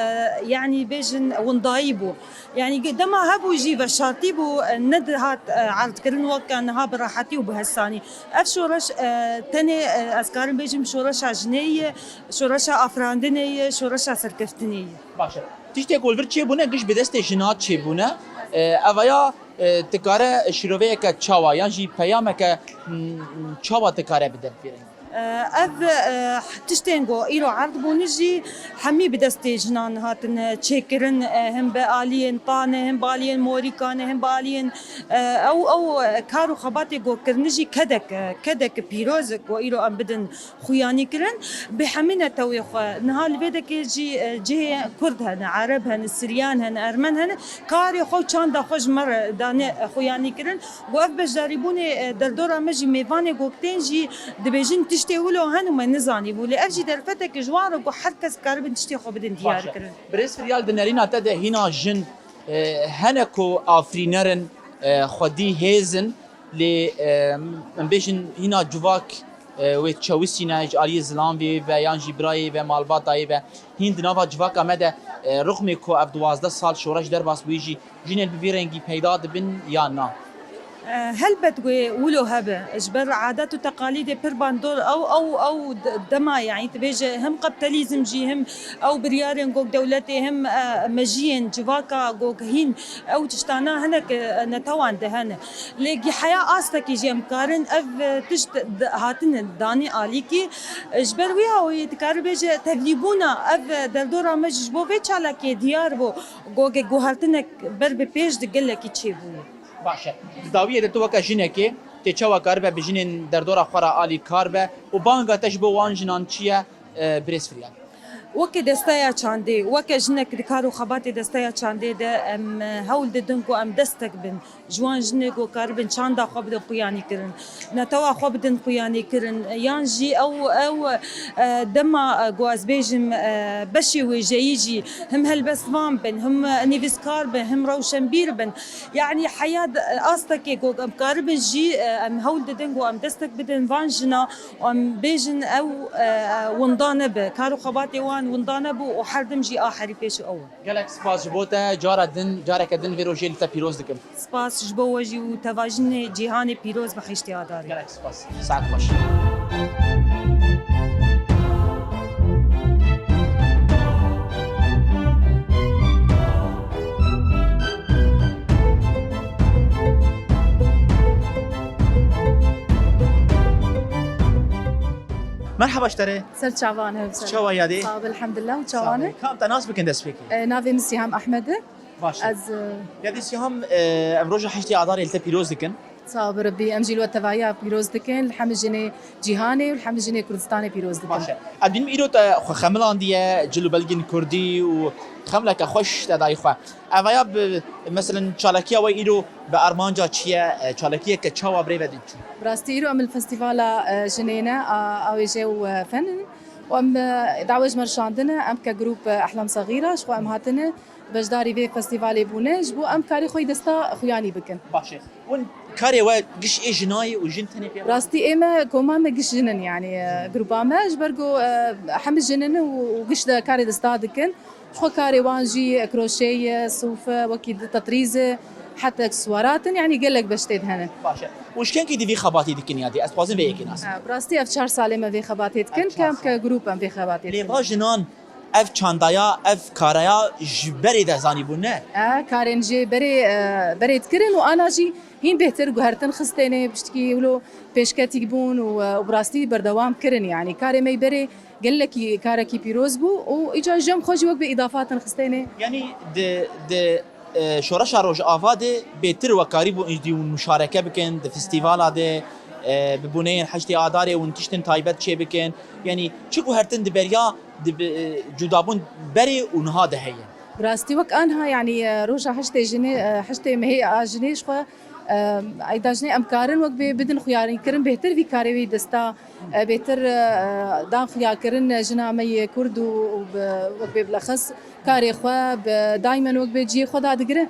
yanî bêjin windayî bû. Yanî ge-, dema hebû jî veşartî bû, e, nedihat, e, erdkirin weke niha bi rehetî û bi hesanî. Ev şoreş, e, tenê, e, ez karim bêjim şoreşa jinê ye, şoreşa afirandinê ye, şoreşa serkeftinê ye. Baş e. Tiştê ku li vir çêbûne giş bi destê jina çêbûne. E, evaya, e, dikare şîroveyeke çawa yan jî peyameke, m, çawa dikare bide vê rengî? Ev, e, tiştên ku îro erd bûne jî hemî bi destê jinan hatine çêkirin, e, him bi aliyên tan e, him bi aliyên morîkan e, him bi aliyên, e, ew, ew kar û xebatê ku kirine jî kedek, e, kedek pîroz e ku îro em bidin xuyanî kirin. Bi hemî netewê xwe, niha li vê dekê jî, e, cihê Kurd hene, Ereb hene, Siryan hene, Ermen hene, karê xwe û çanda xwe ji me re dane, e, xuyanî kirin. Ku ev beşdarîbûnê, e, derdora me jî mêvanê ku tên jî dibêjin tiştê wilo hene û me nizanîbû. Lê ev jî derfeteke ji wan re ku her kes karibin tiştê xwe bidin diyar kirin. Baş e. Birêz Firyal, di nerîna te de hîna jin, e, hene ku afirîner in, e, xwedî hêz in, lê, e, em bêjin hîna civak, e, wê çewisîne ji aliyê zilamvê ve yan jî birayê ve, malbatayê ve. Hîn di nava civaka me de E, rixmê ku ev duwazdeh sal şoreş derbas bûyî jî jinên bi vî rengî peyda dibin yan na? E, helbet wê wilo hebe. Ji ber adet û teqalîdê pir bandor ew, ew, ew de-, dema, yanî, dibêje him kapitalizm jî, him ew biryarên gog dewletê, him, e, mejiyên civaka gog hîn, ew tiştana hinek, e, netewan de hene. Lê gi-, heya astekî jî em karin ev, e, tişt d-, hatine danî alîkî. E, ji ber wî awayî dikare bêje tevlîbûna ev, e, derdora me jî ji bo vê çalakê diyar bû. Gogê guhertinek ber bi pêş di gelekî çêbûye. Baş e. Di dawiyê de tu weke jinekê tê çawa karibe bi jinên derdora xwe re alîkar be û banga te ji bo wan jinan çi ye, e, birêz Firyan? Weke desteya çandê, weke jinek di kar û xebatê desteya çandê de em, e, hewl didin ku em destek bin. Ji wan jinê ku karibin çanda xwe bidin xuyanî kirin, netewa xwe bidin xuyanî kirin, yan jî ew, ew, e, dema, e, ku ez bêjim, e, beşê wêjeyî jî him helbestvan bin, him, e, nivîskar bin, him rewşenbîr bin. Yanî heya d-, astekê ku em karibin jî, e, em hewl didin ku em destek bidin van jina û em bêjin ew, e, winda nebe, kar û xebatê wan winda nebû û her dem jî a herî pêş ew e. Gelek spas ji bo te. Cara din, careke din vê rojê li te pîroz dikim. Spas ji bo we jî û tevajinê cîhanê pîroz bi heştê Adarê. Gelek spas. Saet xweş. Merhaba ji te re. Ser çavan e. Çawa yadê? Sağ ol, elhamdülillah. Û çawan e? Kam te nas bikin destpêkê? E, navê min Sîham Ehmed e. Baş e. Ez, e, Yadê Sîham, e, em roja heştê Adarê li te pîroz dikin. Sağ ol Rebbî. Em jî li we tevahiya pîroz dikin. Li hemî jinê cîhanê û li hemî jinê Kurdistanê pîroz dikin. Baş e. Em dînim îro te xwe xemilandiye, cil û belgên kurdî û xemleke xweş te dayî xwe. Evaya bi, meselen, çalakiya we îro bi armanca çi ye? E, çalakiyeke çawa bi rê ve din çû? Bi rastî îro em li festîvala, e, jinê ne, a, awêje û, e, fen in. Û em, e, dawe ji me re şandine, em ke grûp, e, Ehlam Saxîra, ji xwe em hatine, beşdarî vê festîvalê bûne, ji bo em karê xwe yê desta xuyanî bikin. Baş e. Hûn karê we giş ê jinayê û jin tenê pê re? Rastî ê me, koma me giş jin in, yanî, e, grûpa me, ji ber ku, e, hemî jin in û, û giş de karê desta dikin. Ji xwe karê wan jî kroşe ye, sûf e, wekî di tetrîz e, heta ekseswarat in, yanî gelek beş tê de hene. Baş e. Û ji kengî di vî xebatê dikin yadê? Ez dixwazim vê yekê nas bikim. Ha, bi rastî ev çar salê me vê xebatê dikin, Ev çar kem ke sal. Grûp em vê xebatê Lê dikin. Va jinan ev çandaya, ev karaya ji berê de zanîbûn, ne? E, karên jê berê, e, berê dikirin û ana jî hîn bêhtir guhertin xistêne, piştikî wilo pêşketîk bûn û, e, û bi rastî berdewam kirin, yanî karê me yê berê gelekî karekî pîroz bû û îcar jem xwe jî wek bi îdafatin xistêne. Yanî di, di, e, şoreşa Rojava de bêtir we karîbû îdî hûn muşareke bikin, di festîvala de, e, bi bûneyên heştê Adarê hûn tiştin taybet çê bikin. Yanî çi guhertin di beriya di bi, e, cudabûn berê û niha de heye? Bi rastî wek anha, yanî, e, roja heştê jinê, e, heştê mehê a jinê ji xwe Em, eyda jinê em karin wek bê bidin xuyanîkirin, bêhtir vî karê wî desta, e, bêhtir, e, dan xuyakirin jina me yê Kurd û, û bi, wek bê bilexis karê xwe bi daymen wek bê cihê xwe dadigire.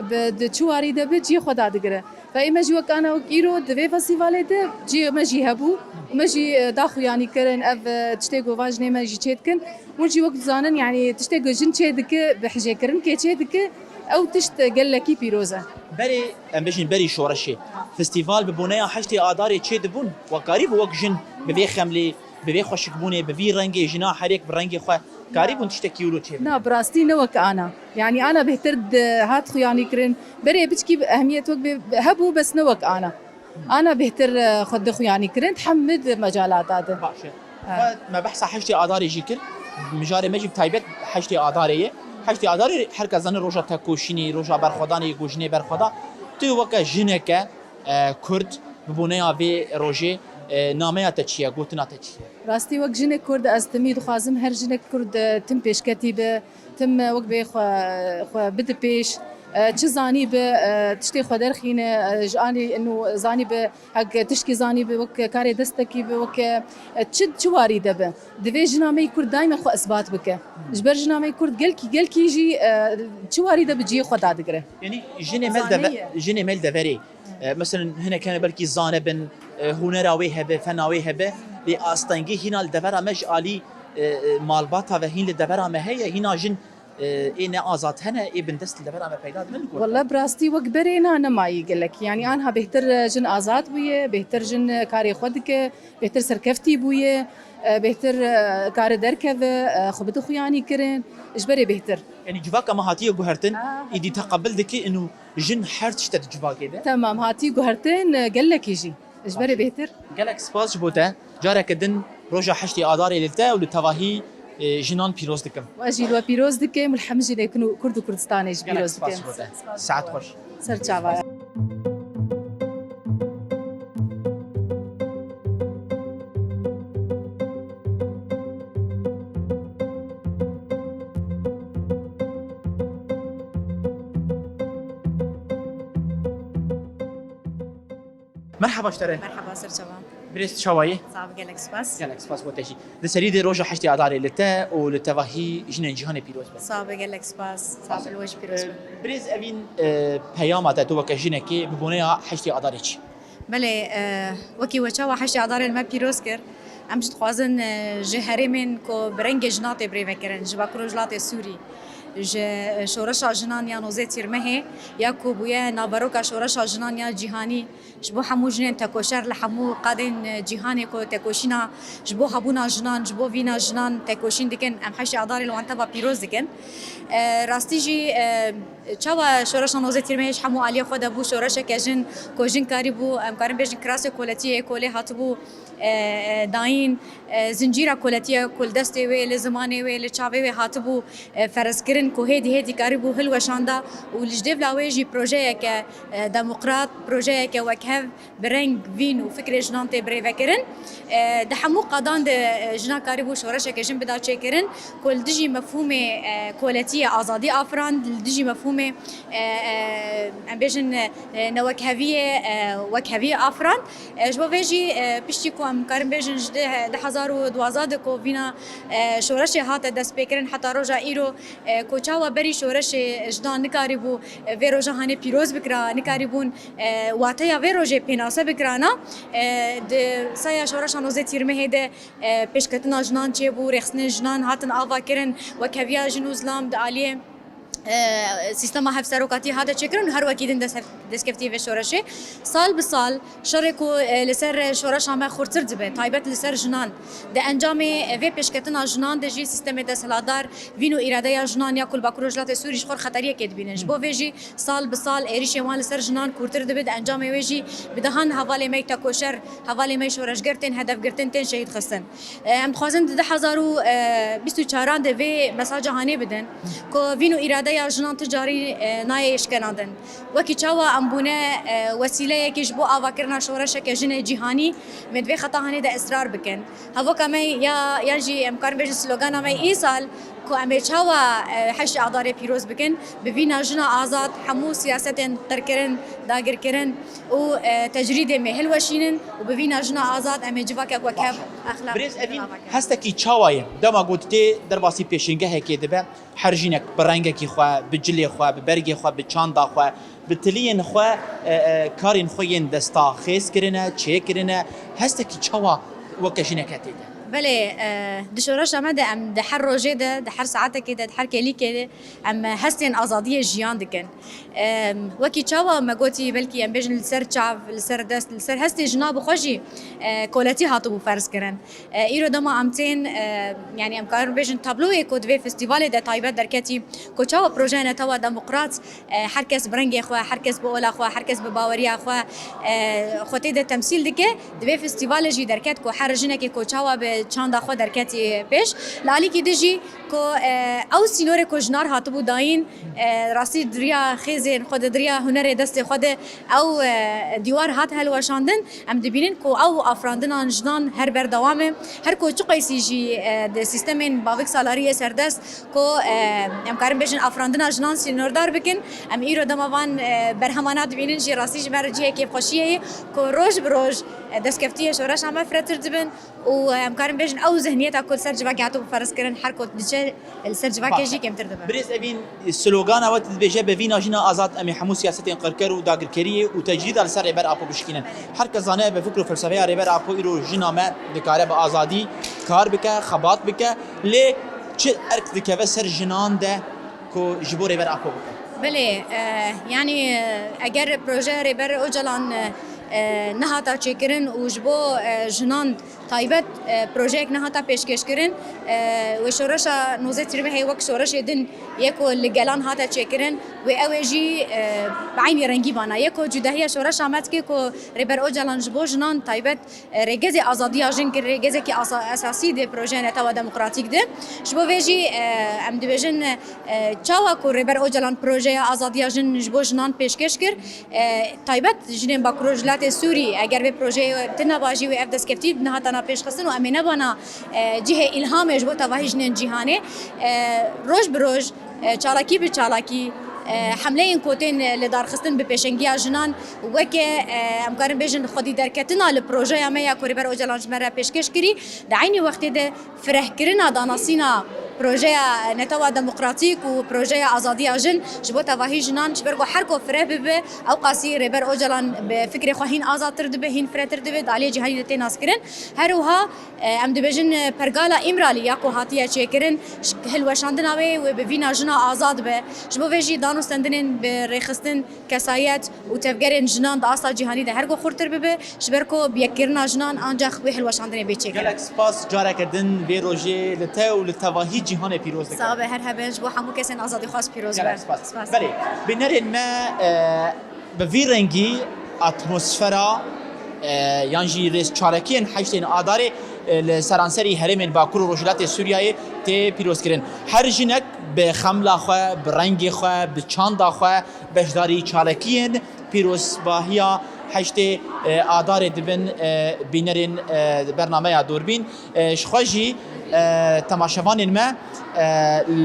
Bi, di çi warî de bi cihê xwe dadigire. Ve ê me jî wek ana wek îro di vê festîvalê de cihê me jî hebû û me jî, e, da xuyanîkirin ev, e, tiştê ku va jinê me jî çê dikin. Hûn jî wek dizanin, yanî tiştê ku jin çê dike, bi hijêkirinkê çê dike, ew tişt gelekî pîroz e. Berê, em bêjin berî şoreşê, festîval bi boneya heştê Adarê çê dibûn, we karîbû wek jin bi vê xemlê, bi vê xweşikbûnê, bi vî rengê jina herêk bi rengê xwe, karîbûn tiştekî wilo çê bikin? Na, bi rastî ne wek ana. Yanî ana bêhtir dihat xuyanîkirin. Berê biçkî ehmiyet wek bê hebû, bes ne wek ana. Ana bêhtir, e, xwe dixuyanî kirin, di hemî di mecalata de. Baş e. Ha. Xwe me behsa heştê Adarê jî kir. Mijarê me jî bi taybet heştê Adarê ye. Heştê Adarê her kes zane roja tekoşînê, roja berxwedanê yê ku jinê berxweda. Tu weke jineke, e, Kurd bi boneya vê rojê, e, nameya te çi ye, gotina te çi ye? Rastî wek jinek Kurd ez timî dixwazim her jinek Kurd, e, tim pêşketî be. Tim, e, wek bê xwe, xwe bide pêş. E, çi zanî bi, e, tiştê xwe derxîne, e, ji alî ino zanî bi, hek tişkî zanî bi, wek karê destekî bi, wek, e, çi, çi warî de bi. Divê jina me yê Kurd daîme xwe isbat bike. Ji ber jina me yê Kurd gelkî, gelkî jî, e, çi warî de bi cihê xwe dadigire. Yanî jinê me li deve-, Zanî ye. Jinê me li deverê, e, mesela hinek hene belkî zane bin, e, hunera wê hebe, fena wê hebe, lê astengî hîna li devera me ji alî, e, e, malbata ve hîn li devera me heye, hîna jin e, ê ne azad hene, ê bindest li devera me peyda dibin li gor te? Walla bi rastî wek berê na nemayî gelek. Yanî anha bêhtir, e, jin azad bûye, bêhtir jin, e, karê xwe dike, bêhtir serkeftî bûye, e, bêhtir, e, kare derkeve, e, xwe bide xuyanî kirin. Ji berê bêhtir. Yanî civaka me hatiye guhertin, êdî teqebil dike inu jin her tişt e di civakê de? Temam, hatî guhertin, e, gelekî jî. Ji berê bêhtir. Gelek spas ji bo te. Careke din roja heştê Adarê li te û li tevahî, e, jinan pîroz dikim. Ez jî li we pîroz dikim û li hemî jinên Kurd û Kurdistanê jî pîroz dikim. Gelek spas ji bo te. Saet xweş. Ser çava. Merhaba ji te re. Merhaba, ser çava. Birêz, tu çawa yî? Sax be, gelek spas. Gelek spas bo te jî. Di serî de roja heştê Adarê li te û li tevahî jinên cîhanê pîroz be. Sax be, gelek spas. Sax be, li we jî pîroz be. Birêz Evîn, e, peyama te tu weke jinekê bi boneya heştê Adarê çi? Belê, e, wekî we çawa heştê Adarê li me pîroz kir, em jî dixwazin, e, ji herêmên ku bi rengê jinan tê birêvekirin, ji Bakur Rojhilatê Sûrî, ji, e, şoreşa jinan ya nozdeh Tîrmehê, ya ku bûye naveroka şoreşa jinan ya cîhanî, ji bo hemû jinên tekoşer li hemû qadên, e, cîhanê ku tekoşîna ji bo hebûna jinan, ji bo vîna jinan tekoşîn dikin, em heştê Adarê li wan teva pîroz dikin. E, rastî jî, e, çawa şoreşa nozdeh Tîrmehê ji hemû aliyê xwe de bû şoreşeke jin, ku jin karîbû, em karin bêjin kirasê koletiyê ku lê hatibû, e, e, dayîn, e, zincîra koletiya ku li destê wê, li zimanê wê, li çavê wê hatibû, e, ferezkirin, ku hêdî hêdî karîbû hilweşanda û li ji dêvla wê jî projeyeke, e, demokrat, projeyeke wekhev bi reng, vîn û fikrê jinan tê birêvekirin. E, di hemû qadan de, e, jina karîbû şoreşeke jin bida çêkirin, ku li dijî mefhûmê, e, koletiyê azadî afirand, li dijî mefhûmê, e, e, em bêjin, e, newekheviyê, e, wekheviyê afirand. E, ji bo vê jî, e, piştî ku em karin bêjin ji du hezar û duwazdeh de ku vîna, e, şoreşê hate destpêkirin heta roja îro, e, ku çawa berî şoreşê jinan nikarîbû, e, vê roja hanê pîroz bikira, nikarîbûn, e, wateya vê rojê pênase bikirana. E, di saya şoreşa nozdeh Tîrmehê de, e, pêşketina jinan çêbû, rêxistinên jinan hatin ava kirin, wekheviya jin û zilam di aliyê e, sîstema hevserokatiyê hate çêkirin û her wekî din dest-, destkeftî vê şoreşê. Sal bi sal şerê ku, e, li ser şoreşa me xurtir dibe, taybet li ser jinan, di encamê, e, vê pêşketina jinan de jî sîstemê desthilatdar vîn û îradeya jinan ya ku li Bakur Rojhilatê Sûrî ji xwe re xeteriyekê dibînin. Ji bo vê jî sal bi sal êrîşên wan li ser jinan kûrtir dibe, di encamê wê jî bi dehan hevalê me yê tekoşer, hevalê me yê şoreşger tên hedefgirtin, tên şehîd xistin. Em dixwazin di du hezar û bîst û çaran de vê mesaja hanê bidin ku vîn û îradeya jinan ti carî, e, nayê eşkenandin. Wekî çawa em bûne, e, wesîleyekê ji bo avakirina şoreşeke jinê cîhanî, em ê di vê xeta hanê de israr bikin. Hevoka me ya, yan jî em karin bêjin slogana me îsal ku em ê çawa, e, heştê Adarê pîroz bikin, bi vîna jina azad, hemû siyasetên qirkirin, dagirkirin û, e, tecrîdê me hilweşînin û bi vîna jina azad em ê civakek wekhev exlaq. Birêz Evîn, hestekî çawa ye? Dema ku tu tê derbasî pêşîngehekê dibe, her jinek bi rengekî xwe, bi cilê xwe, bi bergê xwe, bi çanda xwe, bi tiliyên xwe, e, e, karên xwe yên desta xêz kirine, çêkirine, hestekî çawa weke jineke tê de? Belê, e, di şoreşa me de em di her rojê de, di her saetekê de, di her kêlîkê de em hestên azadiyê jiyan dikin. Em, wekî çawa me gotî, belkî em bêjin li ser çav, li ser dest, li ser hestê jina bi xwe jî, e, koletî hatibû ferz kirin. E, îro dema em tên, e, yanî em karin bêjin tabloyê ku di vê festîvalê de taybet derketî, ku çawa projeyê netewa demokrat, e, her kes bi rengê xwe, her kes bi ola xwe, her kes bi baweriya xwe, e, xwe tê de temsîl dike, di vê festîvalê jî derket ku her jinekê ku çawa bi çanda xwe derketî pêş. Li alîkî din jî ku, e, ew sînorê ku jinar hatibû dayîn, e, rastî di riya xêzên xwe de, di riya hunerê destê xwe de ew, e, dîwar hat helweşandin. Em dibînin ku ew afrandinan jinan her berdewam e. Her ku çiqeysî jî, e, di sîstemên bavik salariyê serdest ku, e, em karin bêjin afrandina jinan sînordar bikin, em îro dema van, e, berhemana dibînin jî rastî ji me re cihê kêfxweşiyê ye ku roj bi roj, e, destkeftiyê şoreşa me firehtir dibin. Û em karin bêjin ew zihniyeta ku li ser civakê hatibû ferz kirin her ku diçe li ser civakê jî kêmtir dibe. Birêz Evîn, slogana we dibêje, bi vîna jina azad em ê hemû siyasetên qirker û dagirkeriyê û tecrîda li ser Rêber Apo bişkînin. Her kes zane bi fikr û felsefeya Rêber Apo îro jina me dikare bi azadî kar bike, xebat bike. Lê çi erk dikeve ser jinan de ku ji bo Rêber Apo bike? Belê, e, yanî, e, eger projeya Rêber Ocalan, e, e, nehata çêkirin û ji bo, e, jinan taybet, e, projeyek nehata pêşkêşkirin, e, wê şoreşa nozdeh Tîrmehê wek şoreşê din yê ku li gelan hate çêkirin, wê ew ê jî, e, bi eynî rengî bana. Yê ku cudahiya şoreşa me dike ku Rêber Ocalan ji bo jinan taybet, e, rêgezê azadiya jin kir, rêgezekî asa-, esasî di projeya Netewa Demokratîk de. Ji bo vê jî, e, em dibêjin, e, çawa ku Rêber Ocalan projeya azadiya jin ji bo jinan pêşkêş kir, e, taybet jinên Bakur Rojhilatê Sûrî, eger vê projeyê tune ba jî wê ev destkeftî nehatana pêşxistin û em ê nebana, e, cihê îlhamê ji bo tevahî jinên cîhanê. E, roj bi roj, e, çalakî bi çalakî, e, hemleyên ku tên lidarxistin bi pêşengiya jinan weke, e, em karin bêjin xwedî derketina li projeya me ya ku Rêber Ocalan ji me re pêşkêş kirî, di eynî wextê de firehkirina danasîna projeya Netewa Demokratîk û projeya azadiya jin ji bo tevahî jinan, ji ber ku her ku fireh bibe, ew qasî Rêber Ocalan bi fikrê xwe hîn azadtir dibe, hîn firehtir dibe, di aliyê cîhanî de tê naskirin. Her wiha, e, em dibêjin, e, pergala Îmralî ya ku hatiye çêkirin, ji hilweşandina wê wê bi vîna jina azad be. Ji bo vê jî dan û stendinên bi rêxistin, kesayet û tevgerên jinan di asta cîhanî de her ku xurtir bibe, ji ber ku bi yekkirina jinan ancax wê hilweşandinê bê çêkirin. Gelek spas, careke din vê rojê li te û li tevahî cîhanê pîroz dikim. Sax be, her hebe, ji bo hemû kesên azadîxwaz pîroz be. Gelek spas. Spas. Belê, bînerên me, e, bi vî rengî atmosfera, e, yan jî rêzçalakiyên heştên Adarê, e, li seranserî herêmên Bakur û Rojhilatê Sûriyeyê tê pîrozkirin. Her jinek bi xemla xwe, bi rengê xwe, bi çanda xwe beşdarî çalakiyên pîrozbahiya heştê, e, Adarê dibin, e, bînerên, e, bernameya Dûrbîn. E, ji xwe jî, e, temaşevanên me, e,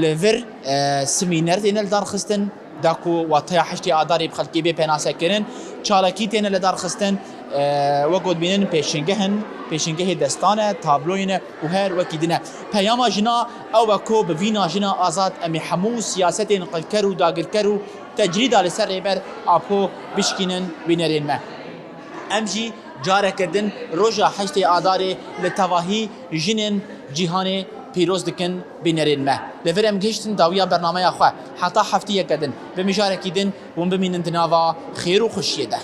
li vir, e, simîner têne lidarxistin, da ku wateya heştê Adarê bi xelkê bê penasekirin, çalakî têne lidarxistin, e, wek ku dibînin pêşingeh in, pêşingehê destan e, tabloyên e û her wekî din e. Peyama jina ew e ku bi vîna jina azad em ê hemû siyasetên qilker û dagirker û tecrîda li ser Rêber Apo bişkînin bînerên me. Em jî careke din roja heştê Adarê li tevahî jinên cîhanê pîroz dikin bînerên me. Li vir em gihiştin dawiya bernameya xwe. Heta heftiyeke din, bi mijarekî din hûn bimînin di nava xêr û xweşiyê de.